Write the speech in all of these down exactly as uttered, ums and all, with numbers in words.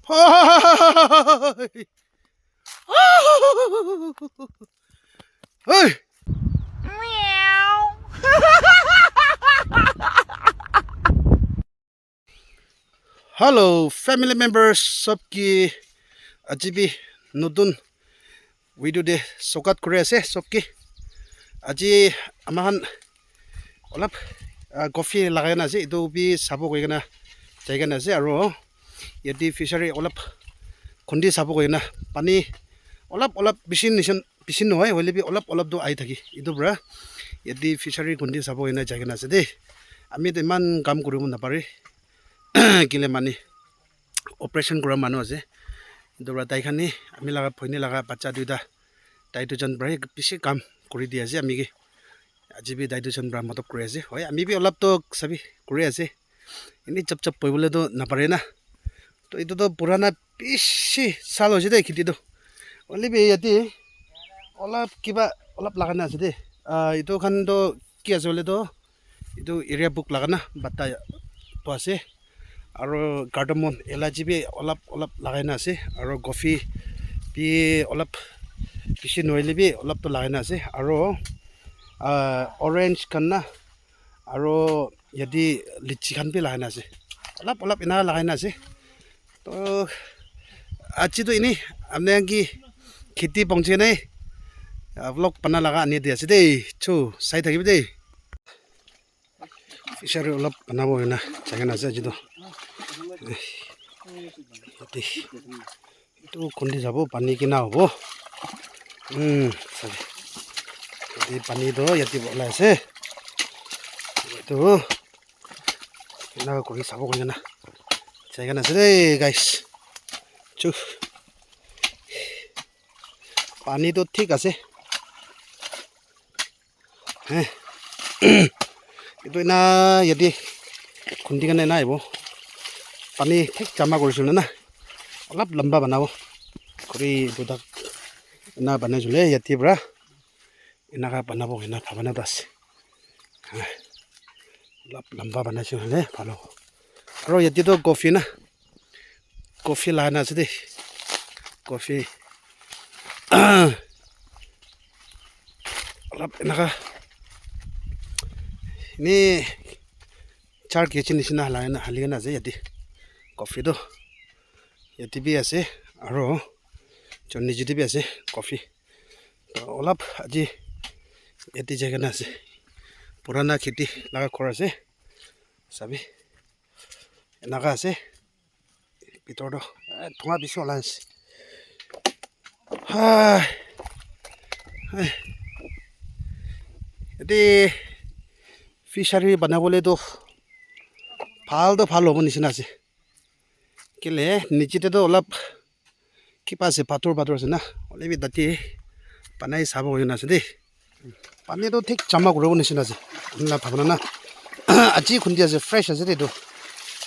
Hey! Hello, family members, sob ke aji bi notun video te sokat kuri ase, sob ke. Aji ama khan olap, ah, coffee lagai na ase, etu bi sabo koi kena jai kena ase, aro yate fishery olap khundi sabo koi kena pani olap olap bishi nishan bishi nohoi, hoile bi olap olap toh ahi thake. Etu para yate fishery khundi sabo koi kena jai kena ase de. Ami toh eman kam kuribo napare. Kile mane operation kura manu ase. Etu para tai khan he ami laga bhoini laga bacha duita, tai duijon para he bishi kam kuri di ase ami ke. Aji bi tai duijon para madad kuri ase. Hoi, ami bi olap toh sabi kuri ase. Eni chap chap bohi bole toh napare na. Toh etu toh purana bishi sal hoise de kheti toh. Hoile bi yate olap kiba olap lagai na ase de. Ah, etu khan toh ki ase hoile toh, etu area book laga na bata toh ase. Aro cardamom, elaichi bi olap olap lagai na ase. Aro coffee bi olap bishi nohoile bi olap toh lagai na ase. Aro, ah, orange khan na, aro yate litchi khan bi lagai na ase. Olap olap ena lagai na ase. Toh aji toh eni apni khan ke kheti pahunchi kena, ah, vlog bana laga ani di ase de. Chu sai thakibi de. Fishery olap banabo hoina jai kena ase aji toh. Yate etu khundi jabo pani kina hobo. Umm, sabi. Yate pani toh yate olai ase. Etu ena kuri sabo koi kena jai kena ase de guys. Chu. Pani toh thik ase. He. Etu ena yate khundi kena ena ahibo. Pani thik jama kuri shole na. Olap lamba banabo. Khuri etu tak ena banai shole yate para. Enaka banabo ena bhabana toh ase. He. Olap lamba banai shole bhal hobo. Aro yate toh coffee na. Coffee lagai na ase de. Coffee. Olap enaka. Eni char kg nishina halai na, hali kena ase yate. Coffee toh. Yate bi ase. Aro. Chon niche te bi ase. Coffee. Toh olap aji yate jai kena ase. Purana kheti laga ghor ase. Sabi. Enaka ase. Bitor toh, eh, dhua bishi olai ase. Hai. Hai. Yate fishery banabole toh bhal toh bhal hobo nishina ase. Kile, niche te toh olap kiba ase, pathor pathor ase na. Hoile bi tate banai sabo hoina ase de. Pani toh thik jama kuribo nishina ase. Apni la bhabana na. Aji khundi ase, fresh ase de etu.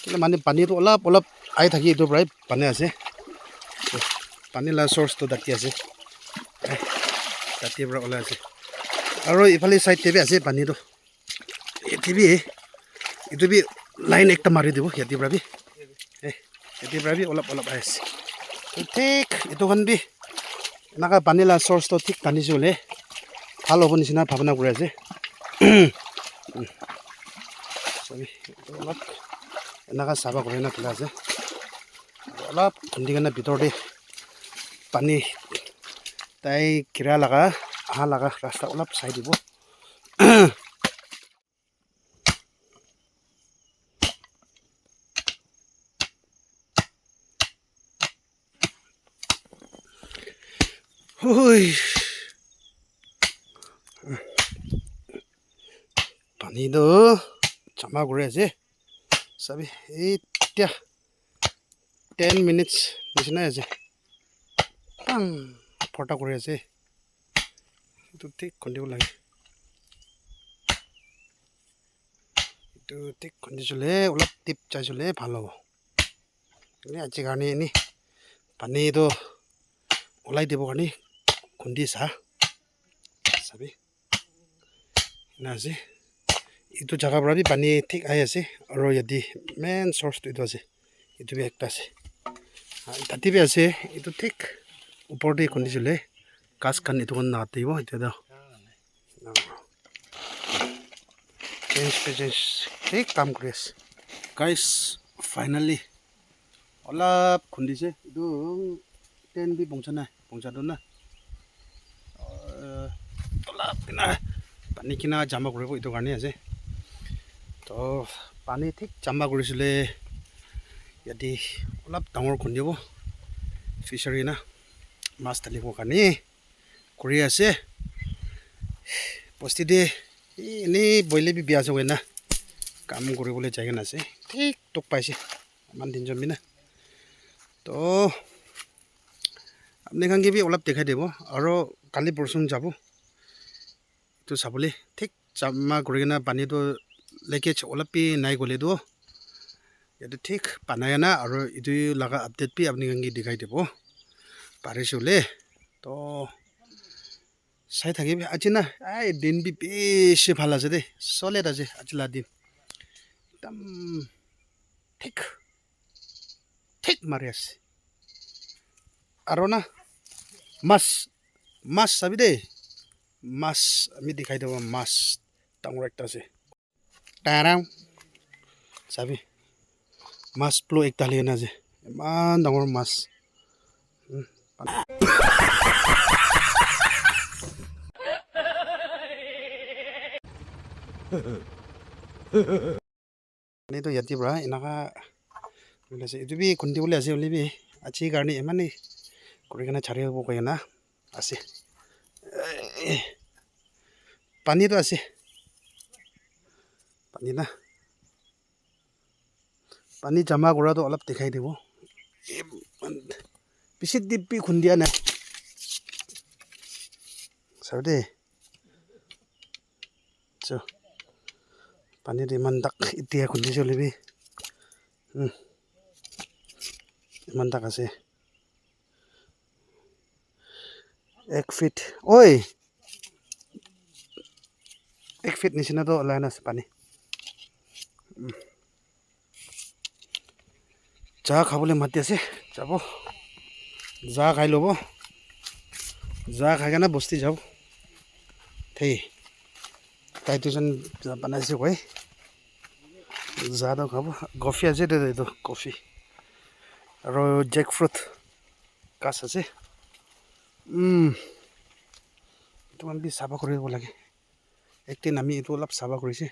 Kile mane pani toh olap olap ahi thaki etu para pani ase. Pani la source toh tate ase. Tate para olai ase. Aro ephale side te bi ase pani toh. Yate bi, etu bi line ekta mari dibo, yate para bi. Eh, yate para bi olap olap ahi ase. Toh thik etu khan bi enaka pani la source toh thik tani se hoile bhal hobo nishina bhabana kuri ase. Sorry, etu olap enaka saba kuri na thaka ase. Olap khundi kena bitor te pani tai gira laga, aha laga rasta olap sai dibo. Hui. Pani toh jama kuri ase. Sabi, etya ten minutes nishina ase. Tang, phota kuri ase. Etu thik khundi bo lage. Etu thik khundi shole, olap deep jai shole bhal hobo. Eni aji karne eni pani toh olai dibo karne khundi sa. Sabi. Ena ase. Etu jaga para bi pani thik ahi ase. Aro yate main source toh etu ase. Etu bi ekta ase. Tate bi ase, etu thik upor te khundisile, ghas khan etu khan na katibo etia toh. Change pe change, thik kam kuri ase. Guys, finally, olop khundise. Etu tent bi pongsa nai, pongsa toh na. Uh, olop kina pani kina jama kuribo etu karne ase. Toh pani thik jama kurisile yate olop dangor khundibo fishery na mas dalibo karne kuri ase. Bosti te enei boile bi bia ase koina kam kuribole jai kena ase. Thik tok paise. Aman tinjon bi na. Toh apni khan ke bi olop dikhai dibo. Aro kali porson jabo. Etu sabole thik jama kuri kena pani toh leakage olop bi nai koile toh yate thik banai kena aro etu laga update bi apni khan ke dikhai dibo. Parise hoile toh sai thakibi aji na. Ai din bi bishi bhal ase de, solid ase aji la din. Ekdam thik thik mari ase. Aro na mas, mas sabi de, mas ami dikhai dibo, mas dangor ekta ase. Tarang. Sabi. Mas plo ekta hali kena ase. Eman dangor mas. Hmm. Pani toh yate para enaka kuri ase. Etu bi khundi bole ase hoile bi aji karne eman he kuri kena chari hobo koi kena ase. Pani toh ase. Pani na. Pani jama kura toh olop dikhai dibo. Bishi deep bi khundia nai. Sabi de. So, pani toh eman dark etia khundise hoile bi. Hmm. Eman dark ase. Ek feet. Oi! Ek feet nisina toh olai na ase pani. Hmm. Cha khabole mati ase, jabo. Cha khai lobo. Cha khai kena bosti jabo. Thei. Tai tuijon banai ase koi. Cha toh khabo. Coffee ase de etu, coffee. Aro jackfruit ghas ase. Umm. Etu khan bi sapha kuri bo lage. Ek din ami etu olop sapha kurise.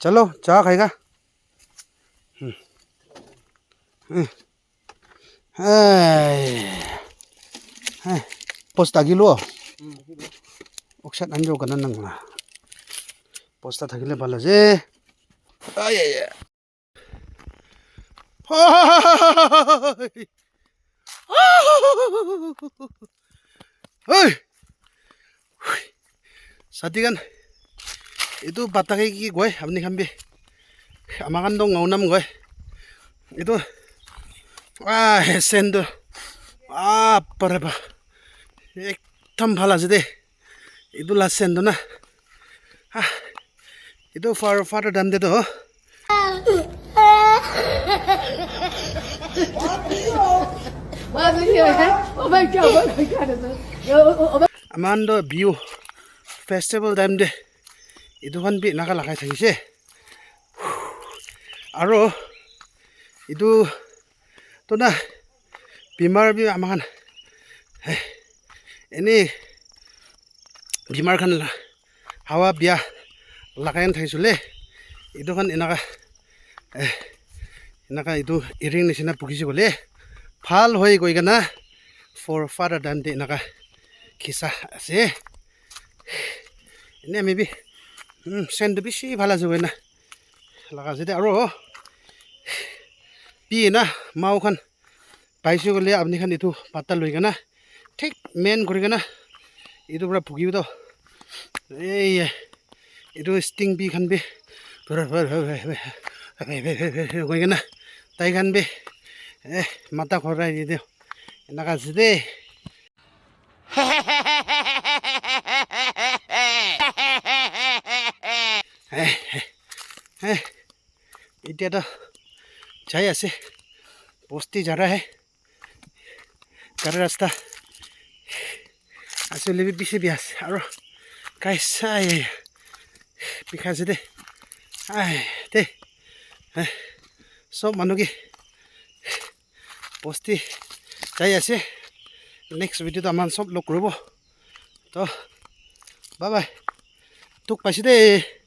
Chalo, cha khayega. Hmm. Hmm. Hey. Hey. Posta gilo. Okshat anjo kana nang na. Posta thakile bhal ase. Ay, ay, ay. Hoi. Hoi. Sati khan, etu pata ke ki koi, apni khan bi? Ama khan toh ngaunam koi. Etu, ah, sen toh, ah, pare ba. Ekdam bhal ase de. Etu la sen toh na. Ah, etu far, father dam te toh. Oh my God, oh my God. Aman toh bihu festival time te etu khan bi enaka lagai thakise. Aro etu toh na bimar bi ama khan, eh, eni bimar khan la hawa bia lagai na thakisile, etu khan enaka, eh, enaka etu earring nishina pukise koile bhal hoi koi kena for father time te enaka khisa ase. Ene ami bi, hmm, sen toh bishi bhal ase koina laga ase de. Aro bi na mau khan paise koile apni khan etu pata loi kena thik main kuri kena etu para phuki bi toh. Ei, etu sting bi khan bi koi kena tai khan bi, eh, mata khorai di de. Enaka ase de. Eh, eh, eh. Etia toh jai ase. Bosti ja raha hai. Gari rasta ase hoile bi bishi bia ase. Aro guys, ai, bikhai ase de. Ai, de. Eh, sob manu ke bosti jai ase. Next video te aman sob log kuribo. To, bye bye. Tuk paise de.